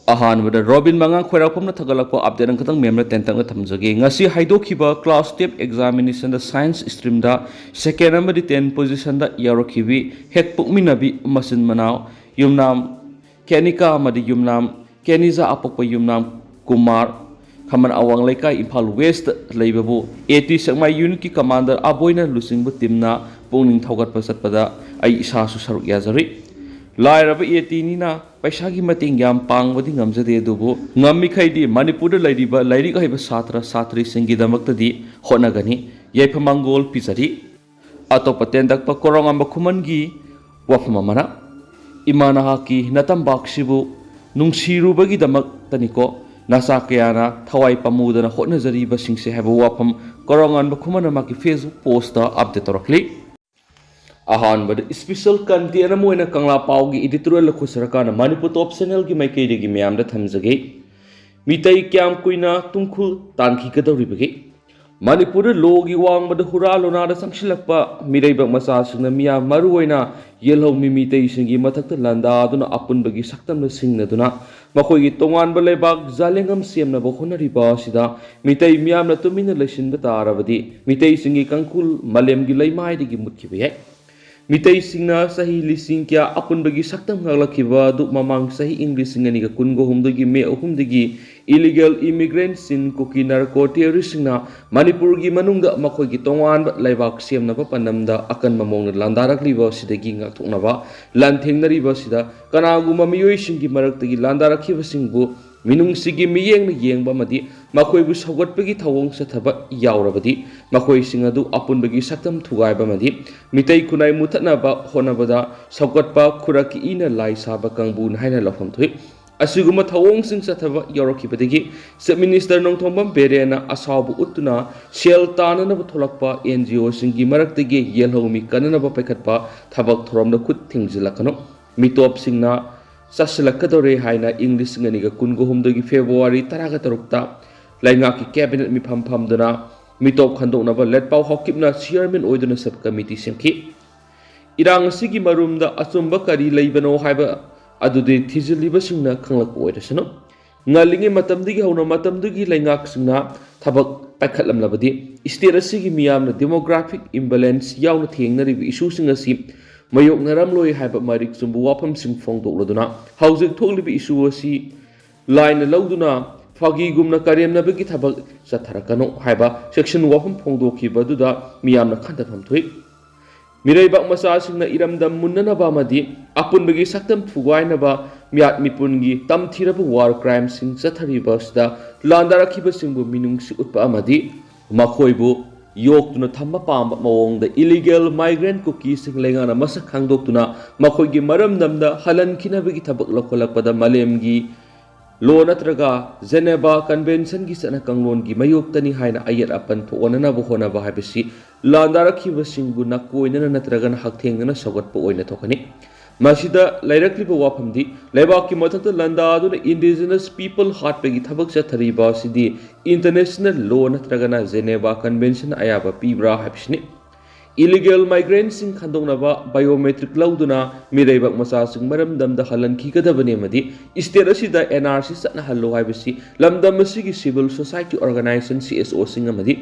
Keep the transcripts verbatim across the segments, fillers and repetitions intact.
ꯑꯍꯥꯟꯕꯗ robin ꯃꯉꯥꯡ ꯈꯣꯏꯔꯥꯛꯄꯝꯅ ꯊꯥꯒꯠꯂꯛꯄ update ꯑꯃꯈꯛꯇꯪ ꯃꯦꯝꯅ ꯇꯦꯟꯇꯛꯅ ꯊꯝꯖꯒꯦ꯫ ꯉꯁꯤ ꯍꯥꯏꯗꯣꯛꯈꯤꯕ ꯀ꯭ꯂꯥꯁ ꯇꯨꯌꯦꯜꯞ ꯑꯦꯛꯖꯥꯃꯤꯅꯦꯁꯟꯗ ꯁꯥꯏꯟꯁ ꯁ꯭ꯇ꯭ꯔꯤꯝꯗ ꯁꯦꯀꯦꯟ ꯑꯃꯗꯤ ꯇꯦꯟ ꯄꯣꯖꯤꯁꯟꯗ ꯌꯥꯎꯔꯛꯈꯤꯕꯤ ꯍꯦꯛ ꯄꯣꯛꯃꯤꯟꯅꯕꯤ ꯃꯆꯤꯟ ꯃꯅꯥꯎ ꯌꯨꯝꯅꯥꯝ ꯀꯦꯅꯤꯀꯥ ꯑꯃꯗꯤ ꯌꯨꯝꯅꯥꯝ ꯀꯦꯅꯤꯖꯥ ꯑꯄꯣꯛꯄ ꯌꯨꯝꯅꯥꯝ ꯀꯨꯃꯥꯔ, ꯈꯝꯕꯟ ꯑꯋꯥꯡ ꯂꯩꯀꯥꯏ, ꯏꯝꯐꯥꯜ ꯋꯦꯁꯇ ꯂꯩꯕꯕꯨ ꯑꯦ ꯇꯤ ꯁꯦꯛꯃꯥꯏ ꯌꯨꯅꯤꯠꯀꯤ ꯀꯃꯥꯟꯗꯔ ꯑꯕꯣꯏꯅ ꯂꯨꯆꯤꯡꯕ ꯇꯤꯝꯅ ꯄꯨꯛꯅꯤꯡ ꯊꯧꯒꯠꯄ ꯆꯠꯄꯗ ꯑꯩ ꯏꯁꯥꯁꯨ ꯁꯔꯨꯛ ꯌꯥꯖꯔꯨꯏ꯫ ꯂꯥꯏꯔꯕ ꯑꯦ ꯇꯤꯅꯤꯅ ꯄꯩꯁꯥꯒꯤ ꯃꯇꯦꯡ ꯌꯥꯝ ꯄꯥꯡꯕꯗꯤ ꯉꯝꯖꯗꯦ, ꯑꯗꯨꯕꯨ ꯉꯝꯃꯤꯈꯩꯗꯤ ꯃꯅꯤꯄꯨꯔꯗ ꯂꯩꯔꯤꯕ ꯂꯥꯏꯔꯤꯛ ꯍꯩꯕ ꯁꯥꯇ꯭ꯔ ꯁꯥꯇ꯭ꯔꯤꯁꯤꯡꯒꯤꯗꯃꯛꯇꯗꯤ ꯍꯣꯠꯅꯒꯅꯤ꯫ ꯌꯥꯏꯐ ꯃꯪꯒꯣꯜ ꯄꯤꯖꯔꯤ꯫ ꯑꯇꯣꯞꯄ ꯇꯦꯟꯗꯛꯄ ꯀꯣꯔꯣꯡꯉꯥꯟꯕ ꯈꯨꯃꯟꯒꯤ ꯋꯥꯐꯝ ꯑꯃꯅ, "ꯏꯃꯥ ꯅꯍꯥꯛꯀꯤ ꯅꯇꯝꯕꯥꯛꯁꯤꯕꯨ ꯅꯨꯡꯁꯤꯔꯨꯕꯒꯤꯗꯃꯛꯇꯅꯤꯀꯣ ꯅꯆꯥ ꯀꯌꯥꯅ ꯊꯋꯥꯏ ꯄꯥꯝꯃꯨꯗꯅ ꯍꯣꯠꯅꯖꯔꯤꯕꯁꯤꯡꯁꯦ" ꯍꯥꯏꯕ ꯋꯥꯐꯝ ꯀꯣꯔꯣꯡꯉꯥꯟꯕ ꯈꯨꯃꯟꯅ ꯃꯍꯥꯛꯀꯤ Facebook ꯄꯣꯁꯇ ꯑꯞꯗꯦꯠ ꯇꯧꯔꯛꯂꯤ꯫ ꯑꯍꯥꯟꯕꯗ ꯏꯁꯄꯤꯁꯦꯜ ꯀꯟꯇꯦꯟ ꯑꯃ ꯑꯣꯏꯅ ꯀꯪꯂꯥ ꯄꯥꯎꯒꯤ ꯏꯗꯤꯇꯣꯔꯤꯌꯦꯜ ꯂꯧꯈꯠꯆꯔꯀꯥꯟꯗ ꯃꯅꯤꯄꯨꯔ ꯇꯣꯞ ꯆꯦꯅꯦꯜꯒꯤ ꯃꯥꯏꯀꯩꯗꯒꯤ ꯃꯌꯥꯝꯗ ꯊꯝꯖꯒꯦ꯫ ꯃꯤꯇꯩ ꯀꯌꯥꯝ ꯀꯨꯏꯅ ꯇꯨꯡꯈꯨꯜ ꯇꯥꯟꯈꯤꯒꯗꯧꯔꯤꯕꯒꯦ? ꯃꯅꯤꯄꯨꯔꯗ ꯂꯣꯒꯤ ꯋꯥꯡꯃꯗ ꯍꯨꯔꯥ ꯂꯣꯅꯥꯗ ꯆꯪꯁꯤꯜꯂꯛꯄ ꯃꯤꯔꯩꯕꯥꯛ ꯃꯆꯥꯁꯤꯡꯅ ꯃꯤꯌꯥꯝ, ꯃꯔꯨꯑꯣꯏꯅ ꯌꯦꯜꯍꯧꯃꯤ ꯃꯤꯇꯩꯁꯤꯡꯒꯤ ꯃꯊꯛꯇ ꯂꯥꯟꯗꯥꯗꯨꯅ ꯑꯄꯨꯟꯕꯒꯤ ꯁꯛꯇꯝꯗ ꯁꯤꯡꯅꯗꯨꯅ ꯃꯈꯣꯏꯒꯤ ꯇꯣꯉꯥꯟꯕ ꯂꯩꯕꯥꯛ ꯖꯥꯂꯦꯡꯉꯝ ꯁꯦꯝꯅꯕ ꯍꯣꯠꯅꯔꯤꯕ ꯑꯁꯤꯗ ꯃꯤꯇꯩ ꯃꯤꯌꯥꯝꯅ ꯇꯨꯃꯤꯟꯅ ꯂꯩꯁꯤꯟꯕ ꯇꯥꯔꯕꯗꯤ ꯃꯤꯇꯩꯁꯤꯡꯒꯤ ꯀꯥꯡꯈꯨꯜ ꯃꯥꯂꯦꯝꯒꯤ ꯂꯩꯃꯥꯏꯗꯒꯤ ꯃꯨꯠꯈꯤꯕ ꯌꯥꯏ꯫ ꯃꯤꯇꯩꯁꯤꯡꯅ ꯆꯍꯤ ꯂꯤꯁꯤꯡ ꯀꯌꯥ ꯑꯄꯨꯟꯕꯒꯤ ꯁꯛꯇꯝ ꯉꯥꯛꯂꯛꯈꯤꯕ ꯑꯗꯨ ꯃꯃꯥꯡ ꯆꯍꯤ ꯏꯪ ꯂꯤꯁꯤꯡ ꯑꯅꯤꯒ ꯀꯨꯟꯒ ꯍꯨꯝꯗꯣꯏꯒꯤ ꯃꯦ ꯑꯍꯨꯝꯗꯒꯤ ꯏꯂꯤꯒꯦꯜ ꯏꯃꯤꯒ꯭ꯔꯦꯟꯠꯁꯤꯡ, ꯀꯨꯀꯤ ꯅꯥꯔꯀꯣ ꯇꯦꯔꯣꯔꯤꯁꯁꯤꯡꯅ ꯃꯅꯤꯄꯨꯔꯒꯤ ꯃꯅꯨꯡꯗ ꯃꯈꯣꯏꯒꯤ ꯇꯣꯉꯥꯟꯕ ꯂꯩꯕꯥꯛ ꯁꯦꯝꯅꯕ ꯄꯥꯟꯗꯝꯗ ꯑꯀꯟꯕ ꯃꯑꯣꯡꯗ ꯂꯥꯟꯗꯥꯔꯛꯂꯤꯕ ꯑꯁꯤꯗꯒꯤ ꯉꯥꯛꯊꯣꯛꯅꯕ ꯂꯥꯟꯊꯦꯡꯅꯔꯤꯕ ꯑꯁꯤꯗ ꯀꯅꯥꯒꯨꯝꯕ ꯃꯤꯑꯣꯏꯁꯤꯡꯒꯤ ꯃꯔꯛꯇꯒꯤ ꯂꯥꯟꯗꯥꯔꯛꯈꯤꯕꯁꯤꯡꯕꯨ ꯃꯤꯅꯨꯡꯁꯤꯒꯤ ꯃꯤꯠꯌꯦꯡꯅ ꯌꯦꯡꯕ ꯑꯃꯗꯤ ꯃꯈꯣꯏꯕꯨ ꯁꯧꯒꯠꯄꯒꯤ ꯊꯧꯑꯣꯡ ꯆꯠꯊꯕ ꯌꯥꯎꯔꯕꯗꯤ ꯃꯈꯣꯏꯁꯤꯡ ꯑꯗꯨ ꯑꯄꯨꯟꯕꯒꯤ ꯁꯛꯇꯝ ꯊꯨꯒꯥꯏꯕ ꯑꯃꯗꯤ ꯃꯤꯇꯩ ꯈꯨꯟꯅꯥꯏ ꯃꯨꯊꯠꯅꯕ ꯍꯣꯠꯅꯕꯗ ꯁꯧꯒꯠꯄ ꯈꯨꯔꯛꯀꯤ ꯏꯅ ꯂꯥꯏ ꯁꯥꯕ ꯀꯥꯡꯕꯨꯅꯤ ꯍꯥꯏꯅ ꯂꯧꯐꯝ ꯊꯣꯛꯏ꯫ ꯑꯁꯤꯒꯨꯝꯕ ꯊꯧꯑꯣꯡꯁꯤꯡ ꯆꯠꯊꯕ ꯌꯥꯎꯔꯛꯈꯤꯕꯗꯒꯤ ꯆꯤꯐ ꯃꯤꯅꯤꯁꯇꯔ ꯅꯣꯡꯊꯣꯝꯕꯝ ꯕꯤꯔꯦꯟꯅ ꯑꯁꯥꯎꯕ ꯎꯠꯇꯨꯅ ꯁꯦꯜ ꯇꯥꯅꯅꯕ ꯊꯣꯛꯂꯛꯄ ꯑꯦꯟ ꯖꯤ ꯑꯣꯁꯤꯡꯒꯤ ꯃꯔꯛꯇꯒꯤ ꯌꯦꯜꯍꯧꯃꯤ ꯀꯟꯅꯅꯕ ꯄꯥꯏꯈꯠꯄ ꯊꯕꯛ ꯊꯧꯔꯝꯗ ꯈꯨꯠ ꯊꯤꯡꯖꯤꯜꯂꯛꯀꯅꯨ꯫ ꯃꯤꯇꯣꯞꯁꯤꯡꯅ ꯆꯠꯁꯤꯜꯂꯛꯀꯗꯧꯔꯦ ꯍꯥꯏꯅ ꯏꯪ ꯂꯤꯁꯤꯡ ꯑꯅꯤꯒ ꯀꯨꯟꯒ ꯍꯨꯝꯗꯣꯏꯒꯤ ꯐꯦꯕ꯭ꯔꯨꯋꯥꯔꯤ ꯇꯔꯥꯒ ꯇꯔꯨꯛꯇ ꯂꯩꯉꯥꯛꯀꯤ ꯀꯦꯕꯤꯅꯦꯠ ꯃꯤꯐꯝ ꯐꯝꯗꯨꯅ ꯃꯤꯇꯣꯞ ꯈꯟꯗꯣꯛꯅꯕ ꯂꯦꯠꯄꯥꯎ ꯍꯥꯎꯀꯤꯞꯅ ꯆꯤꯌꯔꯃꯦꯟ ꯑꯣꯏꯗꯨꯅ ꯁꯕ ꯀꯃꯤꯇꯤ ꯁꯦꯝꯈꯤ꯫ ꯏꯔꯥꯡ ꯑꯁꯤꯒꯤ ꯃꯔꯨꯝꯗ ꯑꯆꯨꯝꯕ ꯀꯔꯤ ꯂꯩꯕꯅꯣ ꯍꯥꯏꯕ ꯑꯗꯨꯗꯤ ꯊꯤꯖꯤꯜꯂꯤꯕꯁꯤꯡꯅ ꯈꯪꯂꯛꯄ ꯑꯣꯏꯔꯁꯅꯨ꯫ ꯉꯜꯂꯤꯉꯩ ꯃꯇꯝꯗꯒꯤ ꯍꯧꯅ ꯃꯇꯝꯗꯨꯒꯤ ꯂꯩꯉꯥꯛꯁꯤꯡꯅ ꯊꯕꯛ ꯄꯥꯏꯈꯠꯂꯝꯂꯕꯗꯤ state ꯑꯁꯤꯒꯤ ꯃꯤꯌꯥꯝꯅ demographic imbalance ꯌꯥꯎꯅ ꯊꯦꯡꯅꯔꯤꯕ issueꯁꯤꯡ ꯑꯁꯤ ꯃꯥꯌꯣꯛꯅꯔꯝꯂꯣꯏ ꯍꯥꯏꯕ ꯃꯔꯤꯛ ꯆꯨꯝꯕ ꯋꯥꯐꯝꯁꯤꯡ ꯐꯣꯡꯗꯣꯛꯂꯗꯨꯅ ꯍꯧꯖꯤꯛ ꯊꯣꯛꯂꯤꯕ issue ꯑꯁꯤ ꯂꯥꯏꯅ ꯂꯧꯗꯨꯅ ꯐꯥꯒꯤꯒꯨꯝꯅ ꯀꯔꯦꯝꯅꯕꯒꯤ ꯊꯕꯛ ꯆꯠꯊꯔꯛꯀꯅꯨ ꯍꯥꯏꯕ section ꯋꯥꯐꯝ ꯐꯣꯡꯗꯣꯛꯈꯤꯕ ꯑꯗꯨꯗ ꯃꯤꯌꯥꯝꯅ ꯈꯟꯊꯐꯝ ꯊꯣꯛꯏ꯫ ꯃꯤꯔꯩꯕꯥꯛ ꯃꯆꯥꯁꯤꯡꯅ ꯏꯔꯝꯗꯝ ꯃꯨꯟꯅꯅꯕ ꯑꯃꯗꯤ ꯑꯄꯨꯟꯕꯒꯤ ꯁꯛꯇꯝ ꯊꯨꯒꯥꯏꯅꯕ ꯃꯤꯌꯥꯠ ꯃꯤꯄꯨꯟꯒꯤ ꯇꯝꯊꯤꯔꯕ war crimeꯁꯤꯡ ꯆꯠꯊꯔꯤꯕ ꯑꯁꯤꯗ ꯂꯥꯟꯗꯥꯔꯛꯈꯤꯕꯁꯤꯡꯕꯨ ꯃꯤꯅꯨꯡꯁꯤ ꯎꯠꯄ ꯑꯃꯗꯤ ꯃꯈꯣꯏꯕꯨ ꯌꯣꯛꯇꯨꯅ ꯊꯝꯕ ꯄꯥꯝꯕ ꯃꯑꯣꯡꯗ illegal migrant ꯀꯨꯀꯤꯁꯤꯡ ꯂꯩꯉꯥꯛꯅ ꯃꯁꯛ ꯈꯪꯗꯣꯛꯇꯨꯅ ꯃꯈꯣꯏꯒꯤ ꯃꯔꯝꯗꯝꯗ ꯍꯜꯍꯟꯈꯤꯅꯕꯒꯤ ꯊꯕꯛ ꯂꯧꯈꯠꯂꯛꯄꯗ ꯃꯥꯂꯦꯝꯒꯤ law ꯅꯠꯇ꯭ꯔꯒ Geneva Conventionꯒꯤ ꯆꯠꯅ ꯀꯥꯡꯂꯣꯟꯒꯤ ꯃꯥꯌꯣꯛꯇꯅꯤ ꯍꯥꯏꯅ ꯑꯌꯦꯠ ꯑꯄꯟ ꯊꯣꯛꯍꯟꯅꯅꯕ ꯍꯣꯠꯅꯕ ꯍꯥꯏꯕꯁꯤ ꯂꯥꯟꯗꯥꯔꯛꯈꯤꯕꯁꯤꯡꯕꯨ ꯅꯥꯀꯣꯏꯅꯅ ꯅꯠꯇ꯭ꯔꯒꯅ ꯍꯛꯊꯦꯡꯅꯅ ꯁꯧꯒꯠꯄ ꯑꯣꯏꯅ ꯊꯣꯛꯀꯅꯤ꯫ ꯃꯁꯤꯗ ꯂꯩꯔꯛꯂꯤꯕ ꯋꯥꯐꯝꯗꯤ ꯂꯩꯕꯥꯛꯀꯤ ꯃꯊꯛꯇ ꯂꯥꯟꯗꯥꯗꯨꯅ indigenous people ꯍꯥꯠꯄꯒꯤ ꯊꯕꯛ ꯆꯠꯊꯔꯤꯕ ꯑꯁꯤꯗꯤ international law ꯅꯠꯇ꯭ꯔꯒꯅ Geneva Convention ꯑꯌꯥꯕ ꯄꯤꯕ꯭ꯔꯥ ꯍꯥꯏꯕꯁꯤꯅꯤ꯫ Illegal migrantꯁꯤꯡ ꯈꯟꯗꯣꯛꯅꯕ biometric ꯂꯧꯗꯨꯅ ꯃꯤꯔꯩꯕꯥꯛ ꯃꯆꯥꯁꯤꯡ ꯃꯔꯝꯗꯝꯗ ꯍꯜꯍꯟꯈꯤꯒꯗꯕꯅꯤ ꯑꯃꯗꯤ state ꯑꯁꯤꯗ NRC ꯆꯠꯅꯍꯜꯂꯨ ꯍꯥꯏꯕꯁꯤ ꯂꯝꯗꯝ ꯑꯁꯤꯒꯤ civil society organization CSOꯁꯤꯡ ꯑꯃꯗꯤ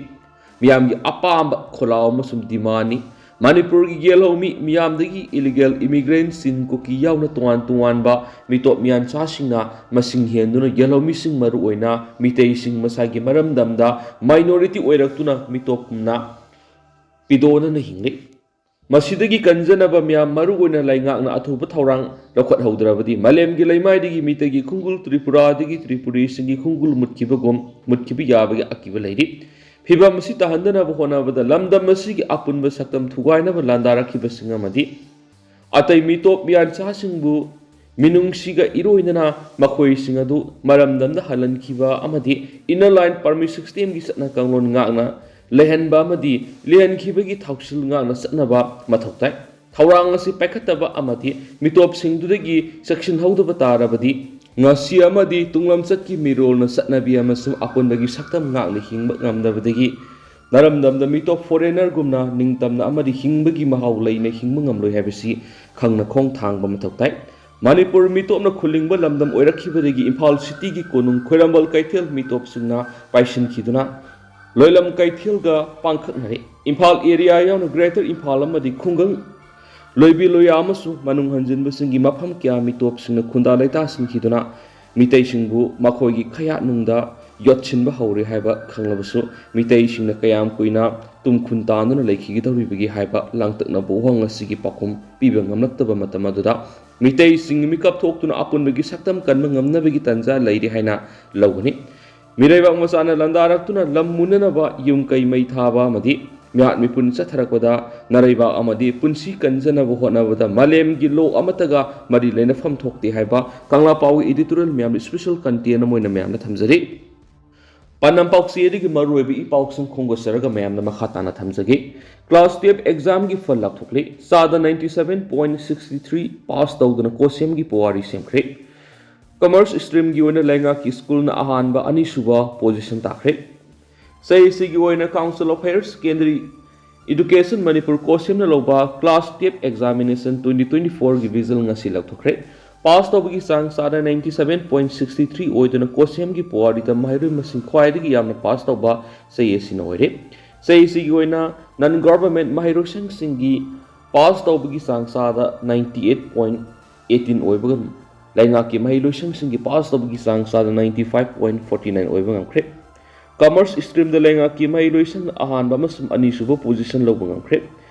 ꯃꯤꯌꯥꯝꯒꯤ ꯑꯄꯥꯝꯕ ꯈꯣꯜꯂꯥꯎ ꯑꯃꯁꯨꯡ demandꯅꯤ꯫ ꯃꯅꯤꯄꯨꯔꯒꯤ ꯌꯦꯜꯍꯧꯃꯤ ꯃꯤꯌꯥꯝꯗꯒꯤ illegal immigrantꯁꯤꯡ ꯀꯨꯀꯤ ꯌꯥꯎꯅ ꯇꯣꯉꯥꯟ ꯇꯣꯉꯥꯟꯕ ꯃꯤꯇꯣꯞ ꯃꯤꯌꯥꯟꯆꯥꯁꯤꯡꯅ ꯃꯁꯤꯡ ꯍꯦꯟꯗꯨꯅ ꯌꯦꯜꯍꯧꯃꯤꯁꯤꯡ ꯃꯔꯨꯑꯣꯏꯅ ꯃꯤꯇꯩꯁꯤꯡ ꯃꯁꯥꯒꯤ ꯃꯔꯝꯗꯝꯗ minority ꯑꯣꯏꯔꯛꯇꯨꯅ ꯃꯤꯇꯣꯞꯅ ꯄꯤꯗꯣꯅꯅ ꯍꯤꯡꯂꯤ꯫ ꯃꯁꯤꯗꯒꯤ ꯀꯟꯖꯅꯕ ꯃꯤꯌꯥꯝ ꯃꯔꯨꯑꯣꯏꯅ ꯂꯩꯉꯥꯛꯅ ꯑꯊꯨꯕ ꯊꯧꯔꯥꯡ ꯂꯧꯈꯠꯍꯧꯗ꯭ꯔꯕꯗꯤ ꯃꯥꯂꯦꯝꯒꯤ ꯂꯩꯃꯥꯏꯗꯒꯤ ꯃꯤꯇꯩꯒꯤ ꯈꯣꯡꯒꯨꯜ ꯇ꯭ꯔꯤꯄꯨꯔꯥꯗꯒꯤ ꯇ꯭ꯔꯤꯄꯨꯔꯤꯁꯤꯡꯒꯤ ꯈꯣꯡꯒꯨꯜ ꯃꯨꯠꯈꯤꯕꯒꯨꯝ ꯃꯨꯠꯈꯤꯕ ꯌꯥꯕꯒꯤ ꯑꯀꯤꯕ ꯂꯩꯔꯤ꯫ ꯐꯤꯚꯝ ꯑꯁꯤ ꯇꯥꯍꯟꯗꯅꯕ ꯍꯣꯠꯅꯕꯗ ꯂꯝꯗꯝ ꯑꯁꯤꯒꯤ ꯑꯄꯨꯟꯕ ꯁꯛꯇꯝ ꯊꯨꯒꯥꯏꯅꯕ ꯂꯥꯟꯗꯥꯔꯛꯈꯤꯕꯁꯤꯡ ꯑꯃꯗꯤ ꯑꯇꯩ ꯃꯤꯇꯣꯞ ꯃꯤꯌꯥꯟꯆꯥꯁꯤꯡꯕꯨ ꯃꯤꯅꯨꯡꯁꯤꯒ ꯏꯔꯣꯏꯅꯅ ꯃꯈꯣꯏꯁꯤꯡ ꯑꯗꯨ ꯃꯔꯝꯗꯝꯗ ꯍꯜꯍꯟꯈꯤꯕ ꯑꯃꯗꯤ inner line permit systemꯒꯤ ꯆꯠꯅ ꯀꯥꯡꯂꯣꯟ ꯉꯥꯛꯅ ꯂꯩꯍꯟꯕ ꯑꯃꯗꯤ ꯂꯩꯍꯟꯈꯤꯕꯒꯤ ꯊꯧꯁꯤꯜ ꯉꯥꯛꯅ ꯆꯠꯅꯕ ꯃꯊꯧ ꯇꯥꯏ꯫ ꯊꯧꯔꯥꯡ ꯑꯁꯤ ꯄꯥꯏꯈꯠꯇꯕ ꯑꯃꯗꯤ ꯃꯤꯇꯣꯞꯁꯤꯡꯗꯨꯗꯒꯤ ꯆꯦꯛꯁꯤꯟꯍꯧꯗꯕ ꯇꯥꯔꯕꯗꯤ ꯉꯁꯤ ꯑꯃꯗꯤ ꯇꯨꯡꯂꯝꯆꯠꯀꯤ ꯃꯤꯔꯣꯜꯅ ꯆꯠꯅꯕꯤ ꯑꯃꯁꯨꯡ ꯑꯄꯨꯟꯕꯒꯤ ꯁꯛꯇꯝ ꯉꯥꯛꯅ ꯍꯤꯡꯕ ꯉꯝꯗꯕꯗꯒꯤ ꯅꯔꯝꯗꯝꯗ ꯃꯤꯇꯣꯞ foreignerꯒꯨꯝꯅ ꯅꯤꯡꯇꯝꯅ ꯑꯃꯗꯤ ꯍꯤꯡꯕꯒꯤ ꯃꯍꯥꯎ ꯂꯩꯅ ꯍꯤꯡꯕ ꯉꯝꯂꯣꯏ ꯍꯥꯏꯕꯁꯤ ꯈꯪꯅ ꯈꯣꯡ ꯊꯥꯡꯕ ꯃꯊꯧ ꯇꯥꯏ꯫ ꯃꯅꯤꯄꯨꯔ ꯃꯤꯇꯣꯞꯅ ꯈꯨꯜꯂꯤꯡꯕ ꯂꯝꯗꯝ ꯑꯣꯏꯔꯛꯈꯤꯕꯗꯒꯤ ꯏꯝꯐꯥꯜ ꯁꯤꯇꯤꯒꯤ ꯀꯣꯅꯨꯡ ꯈꯣꯏꯔꯝꯕꯜ ꯀꯩꯊꯦꯜ ꯃꯤꯇꯣꯞꯁꯤꯡꯅ ꯄꯥꯏꯁꯤꯟꯈꯤꯗꯨꯅ ꯂꯣꯏꯂꯝ ꯀꯩꯊꯦꯜꯒ ꯄꯥꯡꯈꯛꯅꯔꯦ꯫ ꯏꯝꯐꯥꯜ ꯑꯦꯔꯤꯌꯥ ꯌꯥꯎꯅ ꯒ꯭ꯔꯦꯇꯔ ꯏꯝꯐꯥꯜ ꯑꯃꯗꯤ ꯈꯨꯡꯒꯪ ꯂꯣꯏꯕꯤ ꯂꯣꯏꯌꯥ ꯑꯃꯁꯨꯡ ꯃꯅꯨꯡ ꯍꯟꯖꯤꯟꯕꯁꯤꯡꯒꯤ ꯃꯐꯝ ꯀꯌꯥ ꯃꯤꯇꯣꯞꯁꯤꯡꯅ ꯈꯨꯟꯗꯥ ꯂꯩꯇꯥꯁꯤꯟꯈꯤꯗꯨꯅ ꯃꯤꯇꯩꯁꯤꯡꯕꯨ ꯃꯈꯣꯏꯒꯤ ꯈꯌꯥꯠꯅꯨꯡꯗ ꯌꯣꯠꯁꯤꯟꯕ ꯍꯧꯔꯦ ꯍꯥꯏꯕ ꯈꯪꯂꯕꯁꯨ, ꯃꯤꯇꯩꯁꯤꯡꯅ ꯀꯌꯥꯝ ꯀꯨꯏꯅ ꯇꯨꯝꯈꯨꯟ ꯇꯥꯟꯗꯨꯅ ꯂꯩꯈꯤꯒꯗꯧꯔꯤꯕꯒꯦ ꯍꯥꯏꯕ ꯂꯥꯡꯇꯛꯅꯕ ꯋꯥꯍꯪ ꯑꯁꯤꯒꯤ ꯄꯥꯎꯈꯨꯝ ꯄꯤꯕ ꯉꯝꯂꯛꯇꯕ ꯃꯇꯝ ꯑꯗꯨꯗ, ꯃꯤꯇꯩꯁꯤꯡ ꯃꯤꯀꯞ ꯊꯣꯛꯇꯨꯅ ꯑꯄꯨꯟꯕꯒꯤ ꯁꯛꯇꯝ ꯀꯟꯕ ꯉꯝꯅꯕꯒꯤ ꯇꯥꯟꯖꯥ ꯂꯩꯔꯦ ꯍꯥꯏꯅ ꯂꯧꯒꯅꯤ꯫ ꯃꯤꯔꯩꯕꯥꯛ ꯃꯆꯥꯅ ꯂꯥꯟꯗꯥꯔꯛꯇꯨꯅ ꯂꯝ ꯃꯨꯟꯅꯅꯕ ꯌꯨꯝ ꯀꯩ ꯃꯩ ꯊꯥꯕ ꯑꯃꯗꯤ ꯃꯤꯍꯥꯠ ꯃꯤꯄꯨꯟ ꯆꯠꯊꯔꯛꯄꯗ ꯅꯥꯔꯩꯕꯥꯛ ꯑꯃꯗꯤ ꯄꯨꯟꯁꯤ ꯀꯟꯖꯅꯕ ꯍꯣꯠꯅꯕꯗ ꯃꯥꯂꯦꯝꯒꯤ ꯂꯣ ꯑꯃꯠꯇꯒ ꯃꯔꯤ ꯂꯩꯅꯐꯝ ꯊꯣꯛꯇꯦ ꯍꯥꯏꯕ ꯀꯪꯂꯥ ꯄꯥꯎꯒꯤ editorial ꯃꯌꯥꯝꯗ special content ꯑꯃ ꯑꯣꯏꯅ ꯃꯌꯥꯝꯗ ꯊꯝꯖꯔꯤ꯫ ꯄꯥꯟꯗꯝ ꯄꯥꯎꯆꯦ ꯑꯗꯨꯒꯤ ꯃꯔꯨꯑꯣꯏꯕ ꯏ ꯄꯥꯎꯁꯤꯡ ꯈꯣꯝꯒꯠꯆꯔꯒ ꯃꯌꯥꯝꯗ ꯃꯈꯥ ꯇꯥꯅ ꯊꯝꯖꯒꯦ꯫ Class twelve examꯒꯤ ꯐꯜ ꯂꯥꯎꯊꯣꯛꯂꯤ꯫ ꯆꯥꯗ ninety seven point six three pass ꯇꯧꯗꯨꯅ COHSEMꯒꯤ ꯄꯨꯋꯥꯔꯤ ꯁꯦꯝꯈ꯭ꯔꯦ꯫ Commerce streamꯒꯤ ꯑꯣꯏꯅ ꯂꯩꯉꯥꯛꯀꯤ ꯁ꯭ꯀꯨꯜꯅ ꯑꯍꯥꯟꯕ ꯑꯅꯤꯁꯨꯕ position ꯇꯥꯈ꯭ꯔꯦ꯫ ꯆꯍꯤ ꯑꯁꯤꯒꯤ ꯑꯣꯏꯅ Council of Higher Secondary Education Manipur COHSEMꯅ ꯂꯧꯕ Class twelve examination twenty twenty fourꯒꯤ result ꯉꯁꯤ ꯂꯧꯊꯣꯛꯈ꯭ꯔꯦ꯫ Pass ꯇꯧꯕꯒꯤ ꯆꯥꯡ ꯆꯥꯗ ninety seven point six three ꯑꯣꯏꯗꯨꯅ COHSEMꯒꯤ ꯄꯨꯋꯥꯔꯤꯗ ꯃꯍꯩꯔꯣꯏ ꯃꯁꯤꯡ ꯈ꯭ꯋꯥꯏꯗꯒꯤ ꯌꯥꯝꯅ pass ꯇꯧꯕ ꯆꯍꯤ ꯑꯁꯤꯅ ꯑꯣꯏꯔꯦ꯫ ꯆꯍꯤ ꯑꯁꯤꯒꯤ ꯑꯣꯏꯅ non government ꯃꯍꯩꯔꯣꯏꯁꯪꯁꯤꯡꯒꯤ pass ꯇꯧꯕꯒꯤ ꯆꯥꯡ ꯆꯥꯗ ninety eight point eighteen ꯑꯣꯏꯕꯒ ꯂꯩꯉꯥꯛꯀꯤ ꯃꯍꯩꯂꯣꯏꯁꯪꯁꯤꯡꯒꯤ pass ꯇꯧꯕꯒꯤ ꯆꯥꯡ ꯆꯥꯗ ninety five point forty nine ꯑꯣꯏꯕ ꯉꯝꯈ꯭ꯔꯦ꯫ Commerce streamꯗ ꯂꯩꯉꯥꯛꯀꯤ ꯃꯍꯩꯂꯣꯏꯁꯪꯅ ꯑꯍꯥꯟꯕ ꯑꯃꯁꯨꯡ ꯑꯅꯤꯁꯨꯕ position ꯂꯧꯕ ꯉꯝꯈ꯭ꯔꯦ꯫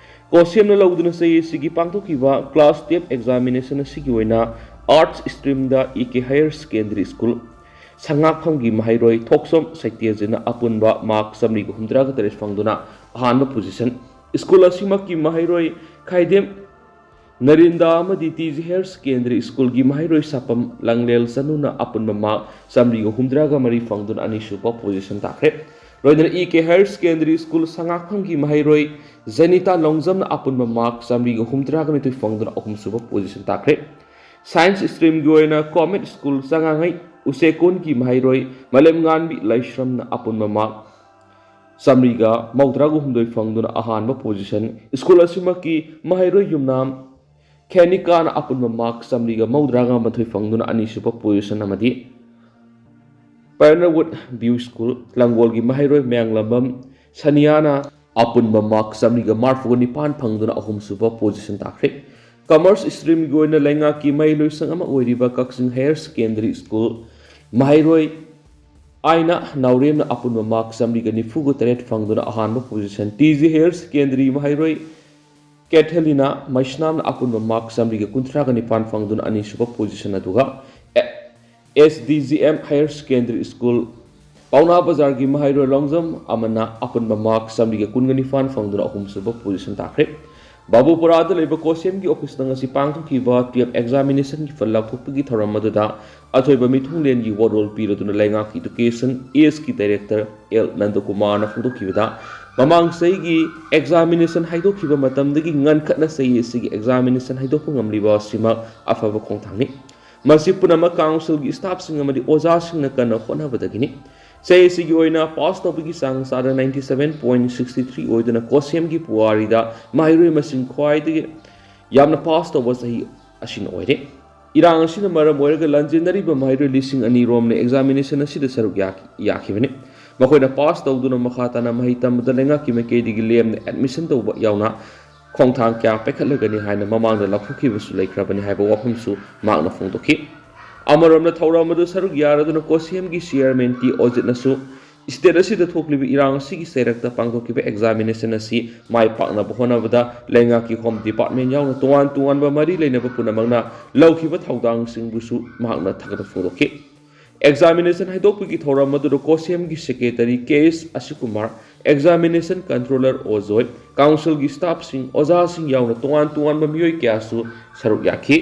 COHSEMꯅ ꯂꯧꯗꯨꯅ ꯆꯍꯤ ꯑꯁꯤꯒꯤ ꯄꯥꯡꯊꯣꯛꯈꯤꯕ Class twelve examination ꯑꯁꯤꯒꯤ ꯑꯣꯏꯅ Arts streamꯗ E K Higher Secondary School ꯁꯉꯥꯛꯐꯝꯒꯤ ꯃꯍꯩꯔꯣꯏ ꯊꯣꯛꯆꯣꯝ ꯁꯩꯇꯦꯖꯤꯅ ꯑꯄꯨꯟꯕ mark ꯆꯥꯃꯔꯤꯒ ꯍꯨꯝꯗ꯭ꯔꯥꯒ ꯇꯔꯦꯠ ꯐꯪꯗꯨꯅ ꯑꯍꯥꯟꯕ position, school ꯑꯁꯤꯃꯛꯀꯤ ꯃꯍꯩꯔꯣꯏ ꯈꯥꯏꯗꯦꯝ ꯅꯔꯤꯟꯗꯥ ꯑꯃꯗꯤ T G Higher Secondary Schoolꯒꯤ ꯃꯍꯩꯔꯣꯏ ꯁꯥꯄꯝ ꯂꯪꯂꯦꯜ ꯆꯅꯨꯅ ꯑꯄꯨꯟꯕ mark ꯆꯥꯃꯔꯤꯒ ꯍꯨꯝꯗ꯭ꯔꯥꯒ ꯃꯔꯤ ꯐꯪꯗꯨꯅ ꯑꯅꯤꯁꯨꯕ position ꯇꯥꯈ꯭ꯔꯦ꯫ ꯂꯣꯏꯅꯅ E K Higher Secondary School ꯁꯉꯥꯛꯐꯝꯒꯤ ꯃꯍꯩꯔꯣꯏ ꯖꯦꯅꯤꯇꯥ ꯂꯣꯡꯖꯝꯅ ꯑꯄꯨꯟꯕ mark ꯆꯥꯃꯔꯤꯒ ꯍꯨꯝꯗ꯭ꯔꯥꯒ ꯅꯤꯊꯣꯏ ꯐꯪꯗꯨꯅ ꯑꯍꯨꯝꯁꯨꯕ position ꯇꯥꯈ꯭ꯔꯦ꯫ Science streamꯒꯤ ꯑꯣꯏꯅ Comet School ꯆꯉꯥꯉꯩ ꯎꯆꯦꯀꯣꯟꯒꯤ ꯃꯍꯩꯔꯣꯏ ꯃꯥꯂꯦꯝꯉꯥꯟꯕꯤ ꯂꯩꯁ꯭ꯔꯝꯅ ꯑꯄꯨꯟꯕ mark ꯆꯥꯃꯔꯤꯒ ꯃꯧꯗ꯭ꯔꯥꯒ ꯍꯨꯝꯗꯣꯏ ꯐꯪꯗꯨꯅ ꯑꯍꯥꯟꯕ position, school ꯑꯁꯤꯃꯛꯀꯤ ꯃꯍꯩꯔꯣꯏ ꯌꯨꯝꯅꯥꯝ ꯈꯦꯅꯤꯀꯥꯅ ꯑꯄꯨꯟꯕ ꯃꯥꯔꯛ ꯆꯥꯃꯔꯤꯒ ꯃꯧꯗ꯭ꯔꯥꯒ ꯃꯥꯊꯣꯏ ꯐꯪꯗꯨꯅ ꯑꯅꯤꯁꯨꯕ ꯄꯣꯖꯤꯁꯟ ꯑꯃꯗꯤ Pioneerwood View School ꯂꯪꯒꯣꯜꯒꯤ ꯃꯍꯩꯔꯣꯏ ꯃꯌꯥꯡꯂꯝꯕꯝ ꯁꯅꯤꯌꯥꯅ ꯑꯄꯨꯟꯕ ꯃꯥꯔꯛ ꯆꯥꯃꯔꯤꯒ ꯃꯔꯤꯐꯨꯒ ꯅꯤꯄꯥꯟ ꯐꯪꯗꯨꯅ ꯑꯍꯨꯝꯁꯨꯕ ꯄꯣꯖꯤꯁꯟ ꯇꯥꯈ꯭ꯔꯦ꯫ ꯀꯃꯔꯁ ꯁ꯭ꯇ꯭ꯔꯤꯝꯒꯤ ꯑꯣꯏꯅ ꯂꯩꯉꯥꯛꯀꯤ ꯃꯍꯩꯂꯣꯏꯁꯪ ꯑꯃ ꯑꯣꯏꯔꯤꯕ ꯀꯛꯆꯤꯡ ꯍꯥꯌꯔ ꯁꯦꯀꯦꯟꯗꯔꯤ ꯁ꯭ꯀꯨꯜ ꯃꯍꯩꯔꯣꯏ ꯑꯥꯏꯅ ꯅꯥꯎꯔꯦꯝꯅ ꯑꯄꯨꯟꯕ ꯃꯥꯔꯛ ꯆꯥꯃꯔꯤꯒ ꯅꯤꯐꯨꯒ ꯇꯔꯦꯠ ꯐꯪꯗꯨꯅ ꯑꯍꯥꯟꯕ position, T G higher secondary ꯃꯍꯩꯔꯣꯏ ꯀꯦꯊꯦꯂꯤꯅꯥ ꯃꯩꯁꯅꯥꯝꯅ ꯑꯄꯨꯟꯕ ꯃꯥꯔꯛ ꯆꯥꯃꯔꯤꯒ ꯀꯨꯟꯊ꯭ꯔꯥꯒ ꯅꯤꯄꯥꯟ ꯐꯪꯗꯨꯅ ꯑꯅꯤꯁꯨꯕ ꯄꯣꯖꯤꯁꯟ ꯑꯗꯨꯒ, ꯑꯦ-, S D G M higher secondary school ꯄꯥꯎꯅꯥ ꯕꯖꯥꯔꯒꯤ ꯃꯍꯩꯔꯣꯏ ꯂꯣꯡꯖꯝ ꯑꯃꯅ ꯑꯄꯨꯟꯕ ꯃꯥꯔꯛ ꯆꯥꯃꯔꯤꯒ ꯀꯨꯟꯒ ꯅꯤꯄꯥꯟ ꯐꯪꯗꯨꯅ ꯑꯍꯨꯝꯁꯨꯕ ꯄꯣꯖꯤꯁꯟ ꯇꯥꯈ꯭ꯔꯦ꯫ ꯕꯥꯕꯨꯄꯨꯔꯥꯗ ꯂꯩꯕ ꯀꯣꯁꯦꯝꯒꯤ ꯑꯣꯐꯤꯁꯇ ꯉꯁꯤ ꯄꯥꯡꯊꯣꯛꯈꯤꯕ ꯇꯨꯌꯦꯜꯐ ꯑꯦꯛꯖꯥꯃꯤꯅꯦꯁꯟꯒꯤ ꯐꯜ ꯂꯥꯎꯊꯣꯛꯄꯒꯤ ꯊꯧꯔꯝ ꯑꯗꯨꯗ ꯑꯊꯣꯏꯕ ꯃꯤꯊꯨꯡꯂꯦꯟꯒꯤ ꯋꯥꯔꯣꯜ ꯄꯤꯔꯗꯨꯅ ꯂꯩꯉꯥꯛꯀꯤ ꯏꯗꯨꯀꯦꯁꯟ ꯑꯦꯁꯀꯤ ꯗꯥꯏꯔꯦꯛꯇꯔ ꯑꯦꯜ ꯅꯟꯗꯀꯨꯃꯥꯔꯅ ꯐꯣꯡꯗꯣꯛꯈꯤꯕꯗ, ꯃꯃꯥꯡ ꯆꯍꯤꯒꯤ ꯑꯦꯛꯖꯥꯃꯤꯅꯦꯁꯟ ꯍꯥꯏꯗꯣꯛꯈꯤꯕ ꯃꯇꯝꯗꯒꯤ ꯉꯟꯈꯠꯅ ꯆꯍꯤ ꯑꯁꯤꯒꯤ ꯑꯦꯛꯖꯥꯃꯤꯅꯦꯁꯟ ꯍꯥꯏꯗꯣꯛꯄ ꯉꯝꯂꯤꯕ ꯑꯁꯤꯃꯛ ꯑꯐꯕ ꯈꯣꯡꯊꯥꯡꯅꯤ꯫ ꯃꯁꯤ ꯄꯨꯝꯅꯃꯛ ꯀꯥꯎꯟꯁꯤꯜꯒꯤ ꯁ꯭ꯇꯥꯐꯁꯤꯡ ꯑꯃꯗꯤ ꯑꯣꯖꯥꯁꯤꯡꯅ ꯀꯟꯅ ꯍꯣꯠꯅꯕꯗꯒꯤꯅꯤ꯫ ꯆꯍꯤ ꯑꯁꯤꯒꯤ ꯑꯣꯏꯅ ꯄꯥꯁ ꯇꯧꯕꯒꯤ ꯆꯥꯡ ꯆꯥꯗ ninety seven point sixty three ꯑꯣꯏꯗꯨꯅ ꯀꯣꯁꯦꯝꯒꯤ ꯄꯨꯋꯥꯔꯤꯗ ꯃꯍꯩꯔꯣꯏ ꯃꯁꯤꯡ ꯈ꯭ꯋꯥꯏꯗꯒꯤ ꯌꯥꯝꯅ ꯄꯥꯁ ꯇꯧꯕ ꯆꯍꯤ ꯑꯁꯤꯅ ꯑꯣꯏꯔꯦ꯫ ꯏꯔꯥꯡ ꯑꯁꯤꯅ ꯃꯔꯝ ꯑꯣꯏꯔꯒ ꯂꯥꯟꯖꯦꯟꯅꯔꯤꯕ ꯃꯍꯩꯔꯣꯏ ꯂꯤꯁꯤꯡ ꯑꯅꯤ ꯔꯣꯝꯅ ꯑꯦꯛꯖꯥꯃꯤꯅꯦꯁꯟ ꯑꯁꯤꯗ ꯁꯔꯨꯛ ꯌꯥ-, ꯌꯥꯈꯤꯕꯅꯤ꯫ ꯃꯈꯣꯏꯅ ꯄꯥꯁ ꯇꯧꯗꯨꯅ ꯃꯈꯥ ꯇꯥꯅ ꯃꯍꯩ ꯇꯝꯕꯗ ꯂꯩꯉꯥꯛꯀꯤ ꯃꯥꯏꯀꯩꯗꯒꯤ ꯂꯦꯝꯅ ꯑꯦꯗꯃꯤꯁꯟ ꯇꯧꯕ ꯌꯥꯎꯅ ꯈꯣꯡꯊꯥꯡ ꯀꯌꯥ ꯄꯥꯏꯈꯠꯂꯒꯅꯤ ꯍꯥꯏꯅ ꯃꯃꯥꯡꯗ ꯂꯥꯎꯊꯣꯛꯈꯤꯕꯁꯨ ꯂꯩꯈ꯭ꯔꯕꯅꯤ ꯍꯥꯏꯕ ꯋꯥꯐꯝꯁꯨ ꯃꯍꯥꯛꯅ ꯐꯣꯡꯗꯣꯛꯈꯤ꯫ ꯑꯃꯔꯣꯝꯗ ꯊꯧꯔꯝ ꯑꯗꯨ ꯁꯔꯨꯛ ꯌꯥꯔꯗꯨꯅ ꯀꯣꯁꯤꯌꯝꯒꯤ ꯆꯤꯌꯔꯃꯦꯟ ꯇꯤ ꯑꯣꯖꯤꯠꯅꯁꯨ ꯁ꯭ꯇꯦꯠ ꯑꯁꯤꯗ ꯊꯣꯛꯂꯤꯕ ꯏꯔꯥꯡ ꯑꯁꯤꯒꯤ ꯆꯩꯔꯛꯇ ꯄꯥꯡꯊꯣꯛꯈꯤꯕ ꯑꯦꯛꯖꯥꯃꯤꯅꯦꯁꯟ ꯑꯁꯤ ꯃꯥꯏ ꯄꯥꯛꯅꯕ ꯍꯣꯠꯅꯕꯗ ꯂꯩꯉꯥꯛꯀꯤ ꯍꯣꯝ ꯗꯤꯄꯥꯔꯠꯃꯦꯟ ꯌꯥꯎꯅ ꯇꯣꯉꯥꯟ ꯇꯣꯉꯥꯟꯕ ꯃꯔꯤ ꯂꯩꯅꯕ ꯄꯨꯝꯅꯃꯛꯅ ꯂꯧꯈꯤꯕ ꯊꯧꯗꯥꯡꯁꯤꯡꯕꯨꯁꯨ ꯃꯍꯥꯛꯅ ꯊꯥꯒꯠꯄ ꯐꯣꯡꯗꯣꯛꯈꯤ꯫ ꯑꯦꯛꯖꯥꯃꯤꯅꯦꯁꯟ ꯍꯥꯏꯗꯣꯛꯄꯒꯤ ꯊꯧꯔꯝ ꯑꯗꯨꯗ ꯀꯣꯁꯦꯝꯒꯤ ꯁꯦꯀ꯭ꯔꯦꯇꯔꯤ ꯀꯦ ꯑꯦꯁ ꯑꯁꯤꯀꯨꯃꯥꯔ, ꯑꯦꯛꯖꯥꯃꯤꯅꯦꯁꯟ ꯀꯟꯇ꯭ꯔꯣꯂꯔ ꯑꯣ ꯖꯣꯏ, ꯀꯥꯎꯟꯁꯤꯜꯒꯤ ꯁ꯭ꯇꯥꯐꯁꯤꯡ, ꯑꯣꯖꯥꯁꯤꯡ ꯌꯥꯎꯅ ꯇꯣꯉꯥꯟ ꯇꯣꯉꯥꯟꯕ ꯃꯤꯑꯣꯏ ꯀꯌꯥꯁꯨ ꯁꯔꯨꯛ ꯌꯥꯈꯤ꯫